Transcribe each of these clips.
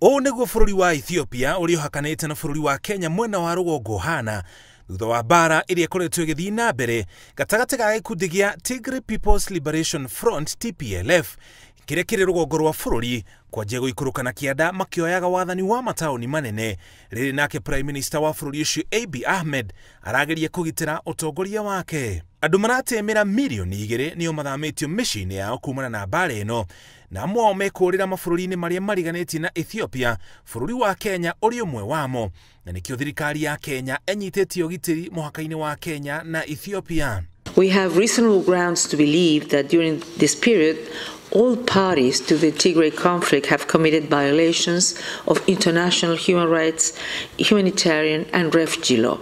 Ũũ nĩguo bũrũri wa Ethiopia ũrĩa ũhakanĩte na bũrũri wa Kenya mwena wa rũgongo ũhana thutha wa mbara ĩrĩa ĩkoretwo ĩgĩthiĩ na mbere gatagatĩ ga gĩkundi gĩa Tigray People's Liberation Front TPLF kĩrĩa kĩrĩ rũgongo rwa bũrũri kwanjia gũikũrũka na kĩanda makĩoyaga wathani wa mataũni manene rĩrĩ nake Prime Minister wa bũrũri ũcio Abiy Ahmed arageria kũgitĩra ũtongoria wake. Andũ maratemera mirioni 2 nĩo mathamĩtio mĩciĩ-inĩ yao kumana na mbara ĩno na amwe ao mekũũrĩra mabũrũri-inĩ marĩa mariganĩtie na Ethiopia, bũrũri wa Kenya ũrĩ ũmwe wamo, na nĩkĩo thirikari ya Kenya ĩnyitĩtie ũgitĩri mũhaka-inĩ wa Kenya na Ethiopia. We have reasonable grounds to believe that during this period, all parties to the Tigray conflict have committed violations of international human rights, humanitarian and refugee law.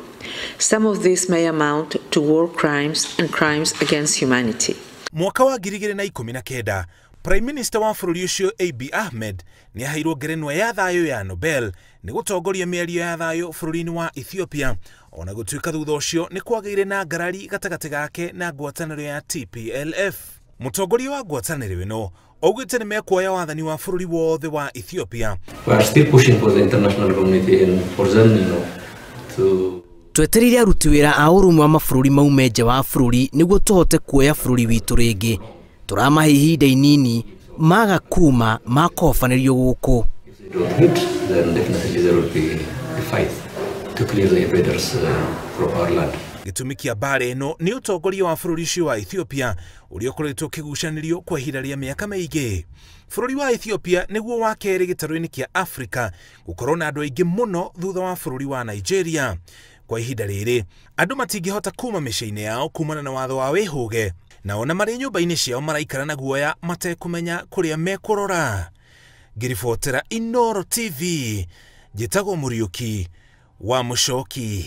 Some of these may amount to war crimes and crimes against humanity. Mwaka wa 2019, Prime Minister wa bũrũri ũcio Abiy Ahmed nĩ aheirwo ngerenwa ya thayũ ya Nobel nĩ gũtongoria mĩario ya thayũ bũrũri-inĩ wa Ethiopia, ona gũtuĩka thutha ũcio nĩ kwagĩire na ngarari gatagatĩ gake na ngwatanĩro ya TPLF. Mũtongoria wa ngwatanĩro ĩno augĩte nĩ mekuoya wathani wa bũrũri wothe wa Ethiopia. We are still pushing for the international community and for them, you know, to Twetereire aruti wĩra a ũrũmwe wa mabũrũri maume nja wa bũrũri nĩguo tũhote kuoya bũrũri witũ rĩngĩ. Tũramahe ihinda inini maga kuma makobanĩrio gũkũ. If they don't meet, then definitely there will be a fight to clear the invaders from our land. Gĩtũmi kĩa mbara ĩno nĩ ũtongoria wa bũrũri ũcio wa Ethiopia ũrĩa ũkoretwo ũkĩgucanĩrio kwa ihinda rĩa mĩaka mĩingĩ. Bũrũri wa Ethiopia nĩguo wa kerĩ gĩtarũ-inĩ kĩa Afrika gũkorwo na andũ aingĩ mũno thutha wa bũrũri wa Nigeria. Kwa ihinda rĩrĩ andũ matingĩhota kuma mĩciĩ-inĩ yao kumana na watho wa wĩhũge, na ona marĩ nyũmba-inĩ ciao maraikara na guoya matekũmenya kũrĩa mekũrora. Ngĩribotera Inooro TV, njĩtagwo Mũriũki wa Mũcoki.